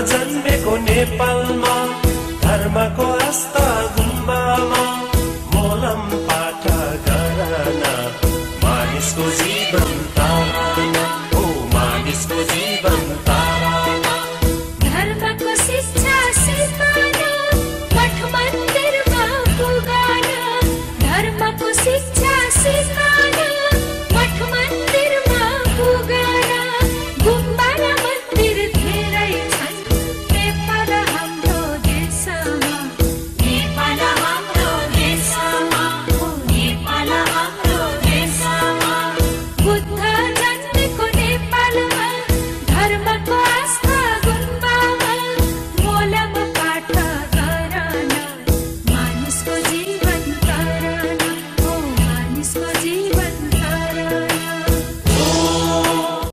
जन्मेको नेपालमा धर्मको आस्था गुम्बामा मोलम पाठ गराना मानिसको जीवन ताना, ओ मानिसको जीवन